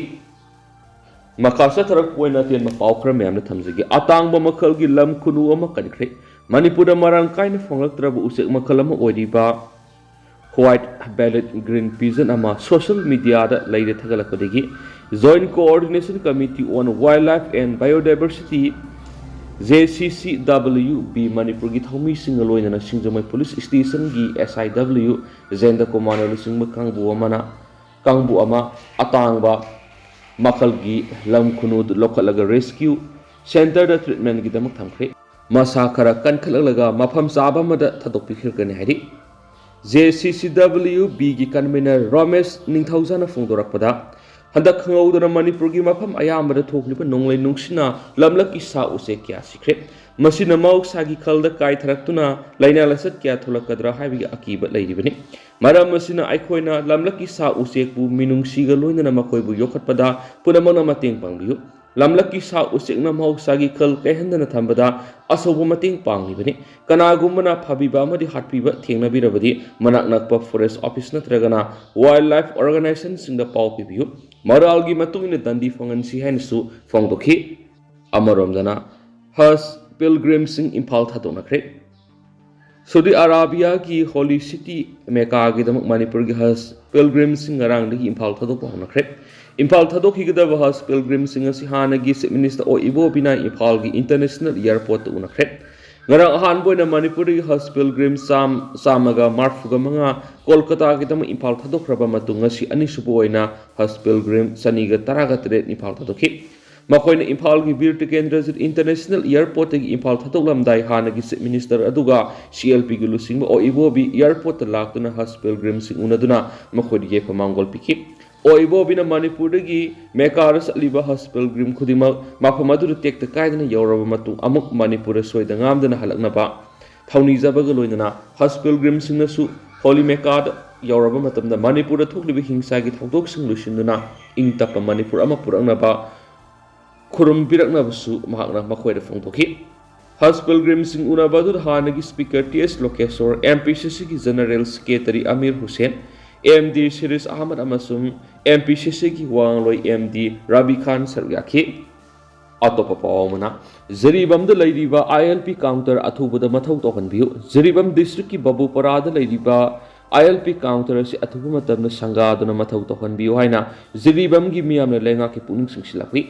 ꯃꯈꯥ ꯆꯠꯊꯔꯛꯄ ꯑꯣꯏꯅ ꯑꯇꯦꯟꯕ ꯄꯥꯎ ꯈꯔ ꯃꯌꯥꯝꯅ ꯊꯝꯖꯒꯦ꯫ ꯑꯇꯥꯡꯕ ꯃꯈꯜꯒꯤ ꯂꯝ ꯈꯨꯅꯨ ꯑꯃ ꯀꯟꯈ꯭ꯔꯦ꯫ ꯃꯅꯤꯄꯨꯔꯗ ꯃꯔꯥꯡ ꯀꯥꯏꯅ ꯐꯪꯂꯛꯇ꯭ꯔꯕ ꯎꯆꯦꯛ ꯃꯈꯜ ꯑꯃ ꯑꯣꯏꯔꯤꯕ white bellied green pigeon ꯑꯃ ꯁꯣꯁꯤꯌꯦꯜ ꯃꯤꯗꯤꯌꯥꯗ ꯂꯩꯔꯦ ꯊꯥꯒꯠꯂꯛꯄꯗꯒꯤ Joint Coordination Committee on Wildlife and Biodiversity, J C C W B, ꯃꯅꯤꯄꯨꯔꯒꯤ ꯊꯧꯃꯤꯁꯤꯡꯒ ꯂꯣꯏꯅꯅ ꯁꯤꯡꯖꯃꯩ ꯄꯨꯂꯤꯁ ꯁ꯭ꯇꯦꯁꯟꯒꯤ S I W ꯖꯌꯟꯇ ꯀꯨꯃꯥꯔꯅ ꯂꯨꯆꯤꯡꯕ ꯀꯥꯡꯕꯨ ꯑꯃꯅ ꯀꯥꯡꯕꯨ ꯑꯃ ꯑꯇꯥꯡꯕ ꯃꯈꯜꯒꯤ ꯂꯝ ꯈꯨꯅꯨꯗꯨ ꯂꯧꯈꯠꯂꯒ ꯔꯦꯁꯀ꯭ꯌꯨ ꯁꯦꯟꯇꯔꯗ ꯇ꯭ꯔꯤꯠꯃꯦꯟꯒꯤꯗꯃꯛ ꯊꯝꯈ꯭ꯔꯦ꯫ ꯃꯁꯥ ꯈꯔ ꯀꯟꯈꯠꯂꯛꯂꯒ ꯃꯐꯝ ꯆꯥꯕ ꯑꯃꯗ ꯊꯥꯗꯣꯛꯄꯤꯈ꯭ꯔꯒꯅꯤ ꯍꯥꯏꯔꯤ꯫ ꯖꯦ ꯁꯤ ꯁꯤ ꯗꯕ꯭ꯂꯤꯌꯨ ꯕꯤꯒꯤ ꯀꯟꯚꯤꯅꯔ ꯔꯣꯃꯦꯁ ꯅꯤꯡꯊꯧꯖꯥꯅ ꯐꯣꯡꯗꯣꯔꯛꯄꯗ, ꯍꯟꯗꯛ ꯈꯪꯍꯧꯗꯅ ꯃꯅꯤꯄꯨꯔꯒꯤ ꯃꯐꯝ ꯑꯌꯥꯝꯕꯗ ꯊꯣꯛꯂꯤꯕ ꯅꯣꯡꯂꯩ ꯅꯨꯡꯁꯤꯠꯅ ꯂꯝꯂꯛꯀꯤ ꯁꯥ ꯎꯆꯦꯛ ꯀꯌꯥ ꯁꯤꯈ꯭ꯔꯦ꯫ ꯃꯁꯤꯅ ꯃꯍꯧꯁꯥꯒꯤ ꯈꯜꯗ ꯀꯥꯏꯊꯔꯛꯇꯨꯅ ꯂꯥꯏꯅꯥ ꯂꯥꯏꯆꯠ ꯀꯌꯥ ꯊꯣꯛꯂꯛꯀꯗ꯭ꯔꯥ ꯍꯥꯏꯕꯒꯤ ꯑꯀꯤꯕ ꯂꯩꯔꯤꯕꯅꯤ꯫ ꯃꯔꯝ ꯑꯁꯤꯅ ꯑꯩꯈꯣꯏꯅ ꯂꯝꯂꯛꯀꯤ ꯁꯥ ꯎꯆꯦꯛꯄꯨ ꯃꯤꯅꯨꯡꯁꯤꯒ ꯂꯣꯏꯅꯅ ꯃꯈꯣꯏꯕꯨ ꯌꯣꯛꯈꯠꯄꯗ ꯄꯨꯝꯅꯃꯛꯅ ꯃꯇꯦꯡ ꯄꯥꯡꯕꯤꯌꯨ꯫ ꯂꯝꯂꯛꯀꯤ ꯁꯥ ꯎꯆꯦꯛꯅ ꯃꯍꯧꯁꯥꯒꯤ ꯈꯜ ꯀꯥꯏꯍꯟꯗꯅ ꯊꯝꯕꯗ ꯑꯆꯧꯕ ꯃꯇꯦꯡ ꯄꯥꯡꯂꯤꯕꯅꯤ꯫ ꯀꯅꯥꯒꯨꯝꯕꯅ ꯐꯥꯕꯤꯕ ꯑꯃꯗꯤ ꯍꯥꯠꯄꯤꯕ ꯊꯦꯡꯅꯕꯤꯔꯕꯗꯤ, ꯃꯅꯥꯛ ꯅꯛꯄ ꯐꯣꯔꯦꯁ ꯑꯣꯐꯤꯁ ꯅꯠꯇ꯭ꯔꯒꯅ ꯋꯥꯏꯜꯗ ꯂꯥꯏꯐ ꯑꯣꯔꯒꯅꯥꯏꯖꯦꯁꯟꯁꯤꯡꯗ ꯄꯥꯎ ꯄꯤꯕꯤꯌꯨ꯫ ꯃꯔꯥꯜꯒꯤ ꯃꯇꯨꯡ ꯏꯟꯅ ꯗꯟꯗꯤ ꯐꯪꯍꯟꯁꯤ ꯍꯥꯏꯅꯁꯨ ꯐꯣꯡꯗꯣꯛꯈꯤ꯫ ꯑꯃꯔꯣꯝꯗꯅ, ꯍꯖ ꯄꯤꯜꯒ꯭ꯔꯤꯝꯁꯤꯡ ꯏꯝꯐꯥꯜ ꯊꯥꯗꯣꯛꯅꯈ꯭ꯔꯦ꯫ ꯁꯥꯎꯗꯤ ꯑꯔꯥꯕꯤꯌꯥꯒꯤ ꯍꯣꯂꯤ ꯁꯤꯇꯤ ꯃꯦꯀꯥꯒꯤꯗꯃꯛ ꯃꯅꯤꯄꯨꯔꯒꯤ ꯍꯖ ꯄꯤꯜꯒ꯭ꯔꯤꯝꯁꯤꯡ ꯉꯔꯥꯡꯗꯒꯤ ꯏꯝꯐꯥꯜ ꯊꯥꯗꯣꯛꯄ ꯍꯧꯅꯈ꯭ꯔꯦ꯫ ꯏꯝꯐꯥꯜ ꯊꯥꯗꯣꯛꯈꯤꯒꯗꯕ ꯍꯖ ꯄꯤꯜꯒ꯭ꯔꯤꯝꯁꯤꯡ ꯑꯁꯤ ꯍꯥꯟꯅꯒꯤ ꯆꯤꯐ ꯃꯤꯅꯤꯁꯇꯔ ꯑꯣ ꯏꯕꯣꯕꯤꯅ ꯏꯝꯐꯥꯜꯒꯤ ꯏꯟꯇꯔꯅꯦꯁꯅꯦꯜ ꯑꯦꯌꯔꯄꯣꯔꯠꯇ ꯎꯅꯈ꯭ꯔꯦ꯫ ꯉꯔꯥꯡ ꯑꯍꯥꯟꯕ ꯑꯣꯏꯅ ꯃꯅꯤꯄꯨꯔꯗꯒꯤ ꯍꯖ ꯄꯤꯜꯒ꯭ꯔꯤꯝ ꯆꯥꯝ-, ꯆꯥꯝꯃꯒ ꯃꯔꯤꯐꯨꯒ ꯃꯉꯥ ꯀꯣꯜꯀꯇꯥꯒꯤꯗꯃꯛ ꯏꯝꯐꯥꯜ ꯊꯥꯗꯣꯛꯈ꯭ꯔꯕ ꯃꯇꯨꯡ, ꯉꯁꯤ ꯑꯅꯤꯁꯨꯕ ꯑꯣꯏꯅ ꯍꯖ ꯄꯤꯜꯒ꯭ꯔꯤꯝ ꯆꯅꯤꯒ ꯇꯔꯥꯒ ꯇꯔꯦꯠ ꯏꯝꯐꯥꯜ ꯊꯥꯗꯣꯛꯈꯤ꯫ ꯃꯈꯣꯏꯅ ꯏꯝꯐꯥꯜꯒꯤ ꯕꯤꯔ ꯇꯤꯀꯦꯟꯗ꯭ꯔꯖꯤꯠ ꯏꯟꯇꯔꯅꯦꯁꯅꯦꯜ ꯑꯦꯌꯔꯄꯣꯔꯠꯇꯒꯤ ꯏꯝꯐꯥꯜ ꯊꯥꯗꯣꯛꯂꯝꯗꯥꯏ ꯍꯥꯟꯅꯒꯤ ꯆꯤꯐ ꯃꯤꯅꯤꯁꯇꯔ ꯑꯗꯨꯒ ꯁꯤ ꯑꯦꯜ ꯄꯤꯒꯤ ꯂꯨꯆꯤꯡꯕ ꯑꯣ ꯏꯕꯣꯕꯤ ꯑꯦꯌꯔꯄꯣꯔꯠꯇ ꯂꯥꯛꯇꯨꯅ ꯍꯖ ꯄꯤꯜꯒ꯭ꯔꯤꯝꯁꯤꯡ ꯎꯅꯗꯨꯅ ꯃꯈꯣꯏꯗ ꯌꯥꯏꯐ ꯃꯥꯡꯒꯣꯜ ꯄꯤꯈꯤ꯫ ꯑꯣ ꯏꯕꯣꯕꯤꯅ ꯃꯅꯤꯄꯨꯔꯗꯒꯤ ꯃꯦꯀꯥꯗ ꯆꯠꯂꯤꯕ ꯍꯖ ꯄꯤꯜꯒ꯭ꯔꯤꯝ ꯈꯨꯗꯤꯡꯃꯛ ꯃꯐꯝ ꯑꯗꯨꯗ ꯇꯦꯛꯇ ꯀꯥꯏꯗꯅ ꯌꯧꯔꯕ ꯃꯇꯨꯡ ꯑꯃꯨꯛ ꯃꯅꯤꯄꯨꯔꯗ ꯁꯣꯏꯗ ꯉꯥꯝꯗꯅ ꯍꯜꯂꯛꯅꯕ ꯊꯧꯅꯤꯖꯕꯒ ꯂꯣꯏꯅꯅ ꯍꯖ ꯄꯤꯜꯒ꯭ꯔꯤꯝꯁꯤꯡꯅꯁꯨ ꯍꯣꯂꯤ ꯃꯦꯀꯥꯗ ꯌꯧꯔꯕ ꯃꯇꯝꯗ ꯃꯅꯤꯄꯨꯔꯗ ꯊꯣꯛꯂꯤꯕ ꯍꯤꯡꯁꯥꯒꯤ ꯊꯧꯗꯣꯛꯁꯤꯡ ꯂꯣꯏꯁꯤꯟꯗꯨꯅ ꯏꯪ ꯇꯞꯄ ꯃꯅꯤꯄꯨꯔ ꯑꯃ ꯄꯨꯔꯛꯅꯕ ꯈꯨꯔꯨꯝꯕꯤꯔꯛꯅꯕꯁꯨ ꯃꯍꯥꯛꯅ ꯃꯈꯣꯏꯗ ꯐꯣꯡꯗꯣꯛꯈꯤ꯫ ꯍꯖ ꯄꯤꯜꯒ꯭ꯔꯤꯝꯁꯤꯡ ꯎꯅꯕ ꯑꯗꯨꯗ ꯍꯥꯟꯅꯒꯤ speaker T S Lokeshwar, M P C ꯁꯤꯒꯤ general secretary Amir Hussain, M D Siris Ahmad ꯑꯃꯁꯨꯡ ꯑꯦꯝ ꯄꯤ ꯁꯤ ꯁꯤꯒꯤ ꯋꯥ ꯉꯥꯡꯂꯣꯏ ꯑꯦꯝ ꯗꯤ ꯔꯥꯕꯤ ꯈꯥꯟ ꯁꯔꯨꯛ ꯌꯥꯈꯤ꯫ ꯑꯇꯣꯞꯄ ꯄꯥꯎ ꯑꯃꯅ, ꯖꯤꯔꯤꯕꯥꯝꯗ ꯂꯩꯔꯤꯕ ꯑꯥꯏ ꯑꯦꯜ ꯄꯤ ꯀꯥꯎꯟꯇꯔ ꯑꯊꯨꯕꯗ ꯃꯊꯧ ꯇꯧꯍꯟꯕꯤꯌꯨ꯫ ꯖꯤꯔꯤꯕꯥꯝ ꯗꯤꯁꯇ꯭ꯔꯤꯛꯀꯤ ꯕꯕꯨꯄꯔꯥꯗ ꯂꯩꯔꯤꯕ ꯑꯥꯏ ꯑꯦꯜ ꯄꯤ ꯀꯥꯎꯟꯇꯔ ꯑꯁꯤ ꯑꯊꯨꯕ ꯃꯇꯝꯗ ꯁꯪꯒꯥꯗꯨꯅ ꯃꯊꯧ ꯇꯧꯍꯟꯕꯤꯌꯨ ꯍꯥꯏꯅ ꯖꯤꯔꯤꯕꯥꯝꯒꯤ ꯃꯤꯌꯥꯝꯅ ꯂꯩꯉꯥꯛꯀꯤ ꯄꯨꯛꯅꯤꯡ ꯆꯤꯡꯁꯤꯜꯂꯛꯂꯤ꯫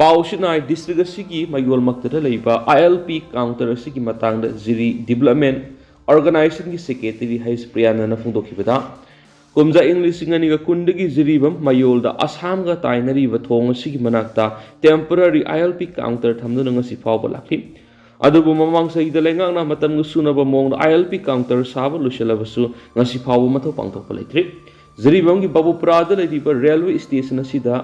ꯄꯥꯎꯁꯤꯅ ꯗꯤꯁꯇ꯭ꯔꯤꯛ ꯑꯁꯤꯒꯤ ꯃꯌꯣꯜꯃꯛꯇꯗ ꯂꯩꯕ ꯑꯥꯏ ꯑꯦꯜ ꯄꯤ ꯀꯥꯎꯟꯇꯔ ꯑꯁꯤꯒꯤ ꯃꯇꯥꯡꯗ ꯖꯤꯔꯤ ꯗꯤꯕꯂꯞꯃꯦꯟ ꯑꯣꯔꯒꯅꯥꯏꯖꯦꯁꯟꯒꯤ ꯁꯦꯀ꯭ꯔꯦꯇꯔꯤ ꯍꯩꯁ ꯄ꯭ꯔꯤꯌꯥꯅꯟꯗ ꯐꯣꯡꯗꯣꯛꯈꯤꯕꯗ, ꯀꯨꯝꯖꯥ ꯏꯪ ꯂꯤꯁꯤꯡ ꯑꯅꯤꯒ ꯀꯨꯟꯗꯒꯤ ꯖꯤꯔꯤꯕꯥꯝ ꯃꯌꯣꯜꯗ ꯑꯁꯥꯝꯒ ꯇꯥꯏꯅꯔꯤꯕ ꯊꯣꯡ ꯑꯁꯤꯒꯤ ꯃꯅꯥꯛꯇ temporary ILP counter ꯊꯝꯗꯨꯅ ꯉꯁꯤ ꯐꯥꯎꯕ ꯂꯥꯛꯂꯤ꯫ ꯑꯗꯨꯕꯨ ꯃꯃꯥꯡ ꯆꯍꯤꯗ ꯂꯩꯉꯥꯛꯅ ꯃꯇꯝꯒ ꯆꯨꯅꯕ ꯃꯑꯣꯡꯗ ILP counter ꯁꯥꯕ ꯂꯣꯏꯁꯤꯜꯂꯕꯁꯨ ꯉꯁꯤ ꯐꯥꯎꯕ ꯃꯊꯧ ꯄꯥꯡꯊꯣꯛꯄ ꯂꯩꯇ꯭ꯔꯤ꯫ ꯖꯤꯔꯤꯕꯥꯝꯒꯤ ꯕꯥꯕꯨꯄꯨꯔꯥꯗ ꯂꯩꯔꯤꯕ railway station ꯑꯁꯤꯗ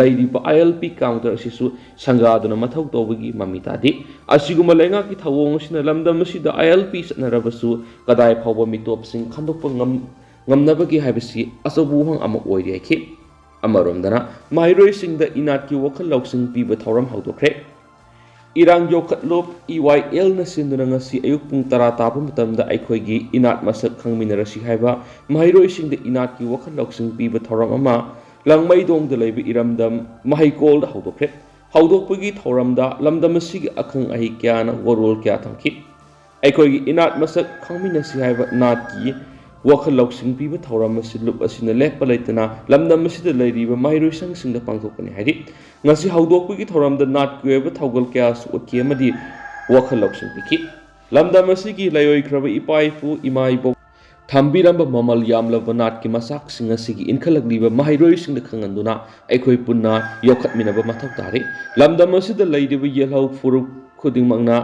ꯂꯩꯔꯤꯕ ILP counter ꯑꯁꯤꯁꯨ ꯁꯪꯒꯥꯗꯨꯅ ꯃꯊꯧ ꯇꯧꯕꯒꯤ ꯃꯃꯤ ꯇꯥꯗꯦ꯫ ꯑꯁꯤꯒꯨꯝꯕ ꯂꯩꯉꯥꯛꯀꯤ ꯊꯧꯑꯣꯡ ꯑꯁꯤꯅ ꯂꯝꯗꯝ ꯑꯁꯤꯗ ILP ꯆꯠꯅꯔꯕꯁꯨ ꯀꯗꯥꯏ ꯐꯥꯎꯕ ꯃꯤꯇꯣꯞꯁꯤꯡ ꯈꯟꯗꯣꯛꯄ ꯉꯝ-, ꯉꯝꯅꯕꯒꯦ ꯍꯥꯏꯕꯁꯤ ꯑꯆꯧꯕ ꯋꯥꯍꯪ ꯑꯃ ꯑꯣꯏꯔꯤ ꯍꯥꯏꯈꯤ꯫ ꯑꯃꯔꯣꯝꯗꯅ ꯃꯍꯩꯔꯣꯏꯁꯤꯡꯗ ꯏꯅꯥꯠꯀꯤ ꯋꯥꯈꯜ ꯂꯧꯁꯤꯡ ꯄꯤꯕ ꯊꯧꯔꯝ ꯍꯧꯗꯣꯛꯈ꯭ꯔꯦ꯫ ꯏꯔꯥꯡ ꯌꯣꯛꯈꯠꯂꯣꯞ EYLꯅ ꯁꯤꯟꯗꯨꯅ ꯉꯁꯤ ꯑꯌꯨꯛ ꯄꯨꯡ ꯇꯔꯥ ꯇꯥꯕ ꯃꯇꯝꯗ ꯑꯩꯈꯣꯏꯒꯤ ꯏꯅꯥꯠ ꯃꯁꯛ ꯈꯪꯃꯤꯟꯅꯔꯁꯤ ꯍꯥꯏꯕ ꯃꯍꯩꯔꯣꯏꯁꯤꯡꯗ ꯏꯅꯥꯠꯀꯤ ꯋꯥꯈꯜ ꯂꯧꯁꯤꯡ ꯄꯤꯕ ꯊꯧꯔꯝ ꯑꯃ ꯂꯥꯡꯃꯩꯗꯣꯡꯗ ꯂꯩꯕ ꯏꯔꯝꯗꯝ ꯃꯍꯩꯀꯣꯜꯗ ꯍꯧꯗꯣꯛꯈ꯭ꯔꯦ꯫ ꯍꯧꯗꯣꯛꯄꯒꯤ ꯊꯧꯔꯝꯗ ꯂꯝꯗꯝ ꯑꯁꯤꯒꯤ ꯑꯈꯪ ꯑꯍꯩ ꯀꯌꯥꯅ ꯋꯥꯔꯣꯜ ꯀꯌꯥ ꯊꯝꯈꯤ꯫ ꯑꯩꯈꯣꯏꯒꯤ ꯏꯅꯥꯠ ꯃꯁꯛ ꯈꯪꯃꯤꯟꯅꯁꯤ ꯍꯥꯏꯕ ꯅꯥꯠꯀꯤ ꯋꯥꯈꯜ ꯂꯧꯁꯤꯡ ꯄꯤꯕ ꯊꯧꯔꯝ ꯑꯁꯤ ꯂꯨꯞ ꯑꯁꯤꯅ ꯂꯦꯞꯄ ꯂꯩꯇꯅ ꯂꯝꯗꯝ ꯑꯁꯤꯗ ꯂꯩꯔꯤꯕ ꯃꯍꯩꯔꯣꯏꯁꯪꯁꯤꯡꯗ ꯄꯥꯡꯊꯣꯛꯄꯅꯤ ꯍꯥꯏꯔꯤ꯫ ꯉꯁꯤ ꯍꯧꯗꯣꯛꯄꯒꯤ ꯊꯧꯔꯝꯗ ꯅꯥꯠꯀꯤ ꯑꯣꯏꯕ ꯊꯧꯒꯜ ꯀꯌꯥꯁꯨ ꯎꯠꯈꯤ ꯑꯃꯗꯤ ꯋꯥꯈꯜ ꯂꯧꯁꯤꯡ ꯄꯤꯈꯤ꯫ ꯂꯝꯗꯝ ꯑꯁꯤꯒꯤ ꯂꯩꯑꯣꯏꯈ꯭ꯔꯕ ꯏꯄꯥ ꯏꯄꯨ, ꯏꯃꯥ ꯏꯕꯣꯛ ꯊꯝꯕꯤꯔꯝꯕ ꯃꯃꯜ ꯌꯥꯝꯂꯕ ꯅꯥꯠꯀꯤ ꯃꯆꯥꯛꯁꯤꯡ ꯑꯁꯤꯒꯤ ꯏꯟꯈꯠꯂꯛꯂꯤꯕ ꯃꯍꯩꯔꯣꯏꯁꯤꯡꯗ ꯈꯪꯍꯟꯗꯨꯅ ꯑꯩꯈꯣꯏ ꯄꯨꯟꯅ ꯌꯣꯛꯈꯠꯃꯤꯟꯅꯕ ꯃꯊꯧ ꯇꯥꯔꯤ꯫ ꯂꯝꯗꯝ ꯑꯁꯤꯗ ꯂꯩꯔꯤꯕ ꯌꯦꯜꯍꯧ ꯐꯨꯔꯨꯞ ꯈꯨꯗꯤꯡꯃꯛꯅ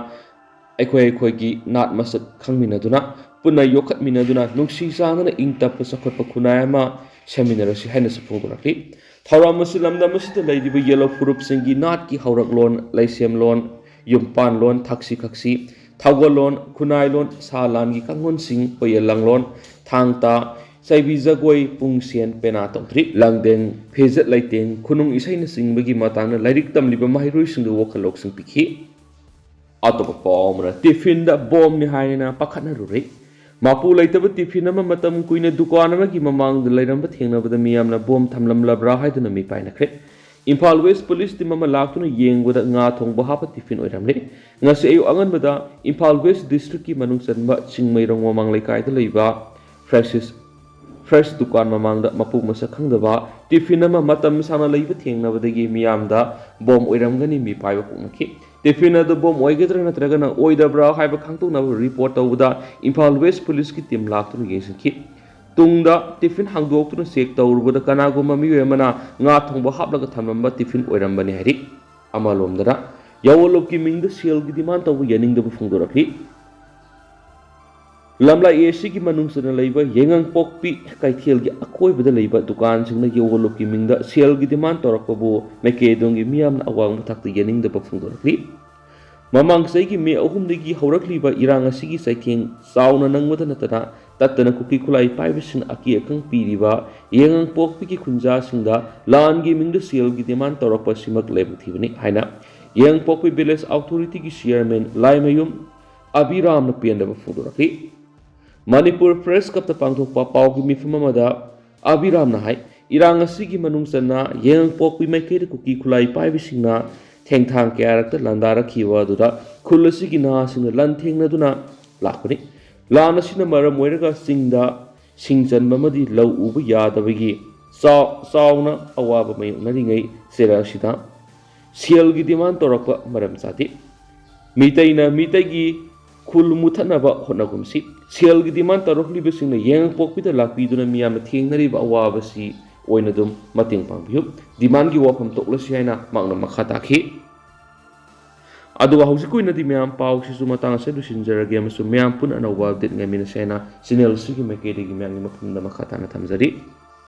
ꯑꯩꯈꯣꯏ ꯑꯩꯈꯣꯏꯒꯤ ꯅꯥꯠ ꯃꯁꯛ ꯈꯪꯃꯤꯟꯅꯗꯨꯅ, ꯄꯨꯟꯅ ꯌꯣꯛꯈꯠꯃꯤꯟꯅꯗꯨꯅ, ꯅꯨꯡꯁꯤ ꯆꯥꯟꯅꯅ ꯏꯪ ꯇꯞꯄ ꯆꯥꯎꯈꯠꯄ ꯈꯨꯟꯅꯥꯏ ꯑꯃ ꯁꯦꯝꯃꯤꯟꯅꯔꯁꯤ ꯍꯥꯏꯅꯁꯨ ꯐꯣꯡꯗꯣꯔꯛꯂꯤ꯫ ꯊꯧꯔꯝ ꯑꯁꯤ ꯂꯝꯗꯝ ꯑꯁꯤꯗ ꯂꯩꯔꯤꯕ ꯌꯦꯜꯍꯧ ꯐꯨꯔꯨꯞꯁꯤꯡꯒꯤ ꯅꯥꯠꯀꯤ ꯍꯧꯔꯛꯂꯣꯟ, ꯂꯩꯁꯦꯝꯂꯣꯟ, ꯌꯨꯝꯄꯥꯟꯂꯣꯟ, ꯊꯛꯁꯤ ꯈꯛꯁꯤ, ꯊꯧꯒꯜꯂꯣꯟ, ꯈꯨꯟꯅꯥꯏꯂꯣꯟ, ꯁꯥ ꯂꯥꯟꯒꯤ ꯀꯥꯡꯂꯣꯟꯁꯤꯡ, ꯀꯣꯌꯦꯜ ꯂꯥꯡꯂꯣꯟ, ꯊꯥꯡ ꯇꯥ, ꯆꯩꯕꯤ ꯖꯒꯣꯏ, ꯄꯨꯡ ꯁꯦꯟ, ꯄꯦꯅꯥ ꯇꯧꯗ꯭ꯔꯤ, ꯂꯥꯡꯗꯦꯡ, ꯐꯤꯖꯦꯠ ꯂꯩꯇꯦꯡ, ꯈꯨꯅꯨꯡ ꯏꯁꯩꯅꯆꯤꯡꯕꯒꯤ ꯃꯇꯥꯡꯗ ꯂꯥꯏꯔꯤꯛ ꯇꯝꯂꯤꯕ ꯃꯍꯩꯔꯣꯏꯁꯤꯡꯗ ꯋꯥꯈꯜ ꯂꯧꯁꯤꯡ ꯄꯤꯈꯤ꯫ ꯑꯇꯣꯞꯄ ꯄꯥꯎ ꯑꯃꯅ, ꯇꯤꯐꯤꯟꯗ ꯕꯣꯝꯅꯤ ꯍꯥꯏꯅ ꯄꯥꯈꯠꯅꯔꯨꯔꯦ꯫ ꯃꯄꯨ ꯂꯩꯇꯕ ꯇꯤꯐꯤꯟ ꯑꯃ ꯃꯇꯝ ꯀꯨꯏꯅ ꯗꯨꯀꯥꯟ ꯑꯃꯒꯤ ꯃꯃꯥꯡꯗ ꯂꯩꯔꯝꯕ ꯊꯦꯡꯅꯕꯗ ꯃꯤꯌꯥꯝꯅ ꯕꯣꯝ ꯊꯝꯂꯝꯂꯕ꯭ꯔꯥ ꯍꯥꯏꯗꯨꯅ ꯃꯤꯄꯥꯏꯅꯈ꯭ꯔꯦ꯫ ꯏꯝꯐꯥꯜ ꯋꯦꯁ ꯄꯨꯂꯤꯁ ꯇꯤꯝ ꯑꯃ ꯂꯥꯛꯇꯨꯅ ꯌꯦꯡꯕꯗ ꯉꯥ ꯊꯣꯡꯕ ꯍꯥꯞꯄ ꯇꯤꯐꯤꯟ ꯑꯣꯏꯔꯝꯂꯦ꯫ ꯉꯁꯤ ꯑꯌꯨꯛ ꯑꯉꯟꯕꯗ ꯏꯝꯐꯥꯜ ꯋꯦꯁ ꯗꯤꯁꯇ꯭ꯔꯤꯛꯀꯤ ꯃꯅꯨꯡ ꯆꯟꯕ ꯆꯤꯡꯃꯩꯔꯣꯡ ꯃꯃꯥꯡ ꯂꯩꯀꯥꯏꯗ ꯂꯩꯕ ꯐ꯭ꯔꯦꯁꯤꯁ, ꯐ꯭ꯔꯦꯁ ꯗꯨꯀꯥꯟ ꯃꯃꯥꯡꯗ ꯃꯄꯨ ꯃꯁꯛ ꯈꯪꯗꯕ ꯇꯤꯐꯤꯟ ꯑꯃ ꯃꯇꯝ ꯁꯥꯡꯅ ꯂꯩꯕ ꯊꯦꯡꯅꯕꯗꯒꯤ ꯃꯤꯌꯥꯝꯗ ꯕꯣꯝ ꯑꯣꯏꯔꯝꯒꯅꯤ ꯃꯤꯄꯥꯏꯕ ꯄꯣꯛꯅꯈꯤ꯫ ꯇꯤꯐꯤꯟ ꯑꯗꯨ ꯕꯣꯝ ꯑꯣꯏꯒꯗ꯭ꯔꯥ ꯅꯠꯇ꯭ꯔꯒꯅ ꯑꯣꯏꯗꯕ꯭ꯔꯥ ꯍꯥꯏꯕ ꯈꯪꯗꯣꯛꯅꯕ ꯔꯤꯄꯣꯔꯠ ꯇꯧꯕꯗ ꯏꯝꯐꯥꯜ ꯋꯦꯁ ꯄꯨꯂꯤꯁꯀꯤ ꯇꯤꯝ ꯂꯥꯛꯇꯨꯅ ꯌꯦꯡꯁꯤꯟꯈꯤ꯫ ꯇꯨꯡꯗ ꯇꯤꯐꯤꯟ ꯍꯥꯡꯗꯣꯛꯇꯨꯅ ꯆꯦꯛ ꯇꯧꯔꯨꯕꯗ ꯀꯅꯥꯒꯨꯝꯕ ꯃꯤꯑꯣꯏ ꯑꯃꯅ ꯉꯥ ꯊꯣꯡꯕ ꯍꯥꯞꯂꯒ ꯊꯝꯂꯝꯕ ꯇꯤꯐꯤꯟ ꯑꯣꯏꯔꯝꯕꯅꯤ ꯍꯥꯏꯔꯤ꯫ ꯑꯃꯂꯣꯝꯗꯅ, ꯌꯥꯑꯣꯟꯂꯨꯞꯀꯤ ꯃꯤꯡꯗ ꯁꯦꯜꯒꯤ ꯗꯤꯃꯥꯟ ꯇꯧꯕ ꯌꯥꯅꯤꯡꯗꯕ ꯐꯣꯡꯗꯣꯔꯛꯂꯤ꯫ ꯂꯝꯂꯥꯏ ꯑꯦ ꯁꯤꯒꯤ ꯃꯅꯨꯡ ꯆꯟꯅ ꯂꯩꯕ ꯌꯥꯏꯉꯪꯄꯣꯛꯄꯤ ꯀꯩꯊꯦꯜꯒꯤ ꯑꯀꯣꯏꯕꯗ ꯂꯩꯕ ꯗꯨꯀꯥꯟꯁꯤꯡꯅ ꯌꯥꯑꯣꯟꯂꯨꯞꯀꯤ ꯃꯤꯡꯗ ꯁꯦꯜꯒꯤ ꯗꯤꯃꯥꯟ ꯇꯧꯔꯛꯄꯕꯨ ꯃꯥꯏꯀꯩ ꯑꯗꯣꯝꯒꯤ ꯃꯤꯌꯥꯝꯅ ꯑꯋꯥꯡꯕ ꯊꯥꯛꯇ ꯌꯥꯅꯤꯡꯗꯕ ꯐꯣꯡꯗꯣꯔꯛꯂꯤ꯫ ꯃꯃꯥꯡ ꯆꯍꯤꯒꯤ ꯃꯦ ꯑꯍꯨꯝꯗꯒꯤ ꯍꯧꯔꯛꯂꯤꯕ ꯏꯔꯥꯡ ꯑꯁꯤꯒꯤ ꯆꯩꯊꯦꯡ ꯆꯥꯎꯅ ꯅꯪꯕꯗ ꯅꯠꯇꯅ, ꯇꯠꯇꯅ ꯀꯨꯀꯤ ꯈꯨꯠꯂꯥꯏ ꯄꯥꯏꯕꯁꯤꯡꯅ ꯑꯀꯤ ꯑꯈꯪ ꯄꯤꯔꯤꯕ ꯌꯥꯏꯉꯪꯄꯣꯛꯄꯤꯒꯤ ꯈꯨꯟꯖꯥꯁꯤꯡꯗ ꯂꯥꯟꯒꯤ ꯃꯤꯡꯗ ꯁꯦꯜꯒꯤ ꯗꯤꯃꯥꯟ ꯇꯧꯔꯛꯄ ꯑꯁꯤꯃꯛ ꯂꯥꯏꯕꯛ ꯊꯤꯕꯅꯤ ꯍꯥꯏꯅ ꯌꯥꯏꯉꯪꯄꯣꯛꯄꯤ ꯚꯤꯂꯦꯖ ꯑꯣꯊꯣꯔꯤꯇꯤꯒꯤ ꯆꯤꯌꯔꯃꯦꯟ ꯂꯥꯏꯃꯌꯨꯝ ꯑꯕꯤꯔꯥꯝꯅ ꯄꯦꯟꯗꯕ ꯐꯣꯡꯗꯣꯔꯛꯈꯤ꯫ ꯃꯅꯤꯄꯨꯔ ꯄ꯭ꯔꯦꯁ ꯀ꯭ꯂꯕꯇ ꯄꯥꯡꯊꯣꯛꯄ ꯄꯥꯎꯒꯤ ꯃꯤꯐꯝ ꯑꯃꯗ ꯑꯕꯤꯔꯥꯝꯅ ꯍꯥꯏ, ꯏꯔꯥꯡ ꯑꯁꯤꯒꯤ ꯃꯅꯨꯡ ꯆꯟꯅ ꯌꯥꯏꯉꯪꯄꯣꯛꯄꯤ ꯃꯥꯏꯀꯩꯗ ꯀꯨꯀꯤ ꯈꯨꯠꯂꯥꯏ ꯄꯥꯏꯕꯁꯤꯡꯅ ꯊꯦꯡꯊꯥꯡ ꯀꯌꯥꯔꯛꯇ ꯂꯥꯟꯗꯥꯔꯛꯈꯤꯕ ꯑꯗꯨꯗ ꯈꯨꯜ ꯑꯁꯤꯒꯤ ꯅꯍꯥꯁꯤꯡꯅ ꯂꯥꯟꯊꯦꯡꯅꯗꯨꯅ ꯂꯥꯛꯄꯅꯤ꯫ ꯂꯥꯟ ꯑꯁꯤꯅ ꯃꯔꯝ ꯑꯣꯏꯔꯒ ꯆꯤꯡꯗ ꯁꯤꯡ ꯆꯟꯕ ꯑꯃꯗꯤ ꯂꯧ ꯎꯕ ꯌꯥꯗꯕꯒꯤ ꯆꯥꯎ-, ꯆꯥꯎꯅ ꯑꯋꯥꯕ ꯃꯥꯌꯣꯛꯅꯔꯤꯉꯩ ꯆꯩꯔꯛ ꯑꯁꯤꯗ ꯁꯦꯜꯒꯤ ꯗꯤꯃꯥꯟ ꯇꯧꯔꯛꯄ ꯃꯔꯝ ꯆꯥꯗꯦ꯫ ꯃꯤꯇꯩꯅ ꯃꯤꯇꯩꯒꯤ ꯈꯨꯜ ꯃꯨꯊꯠꯅꯕ ꯍꯣꯠꯅꯒꯨꯝꯁꯤ꯫ ꯁꯦꯜꯒꯤ ꯗꯤꯃꯥꯟ ꯇꯧꯔꯛꯂꯤꯕꯁꯤꯡꯅ ꯌꯥꯏꯉꯪꯄꯣꯛꯄꯤꯗ ꯂꯥꯛꯄꯤꯗꯨꯅ ꯃꯤꯌꯥꯝꯅ ꯊꯦꯡꯅꯔꯤꯕ ꯑꯋꯥꯕꯁꯤ ꯑꯣꯏꯅ ꯑꯗꯨꯝ ꯃꯇꯦꯡ ꯄꯥꯡꯕꯤꯌꯨ꯫ ꯗꯤꯃꯥꯟꯒꯤ ꯋꯥꯐꯝ ꯇꯣꯛꯂꯁꯤ ꯍꯥꯏꯅ ꯃꯍꯥꯛꯅ ꯃꯈꯥ ꯇꯥꯈꯤ꯫ ꯑꯗꯨꯒ ꯍꯧꯖꯤꯛꯀꯤ ꯑꯣꯏꯅꯗꯤ ꯃꯌꯥꯝ ꯄꯥꯎꯁꯤꯁꯨ ꯃꯇꯥꯡ ꯑꯁꯤꯗ ꯂꯣꯏꯁꯤꯟꯖꯔꯒꯦ ꯑꯃꯁꯨꯡ ꯃꯌꯥꯝ ꯄꯨꯟꯅ ꯑꯅꯧꯕ ꯑꯞꯗꯦꯠ ꯉꯥꯏꯃꯤꯟꯅꯁꯤ ꯍꯥꯏꯅ ꯆꯦꯅꯦꯜ ꯑꯁꯤꯒꯤ ꯃꯥꯏꯀꯩꯗꯒꯤ ꯃꯌꯥꯝꯒꯤ ꯃꯐꯝꯗ ꯃꯈꯥ ꯇꯥꯅ ꯊꯝꯖꯔꯤ꯫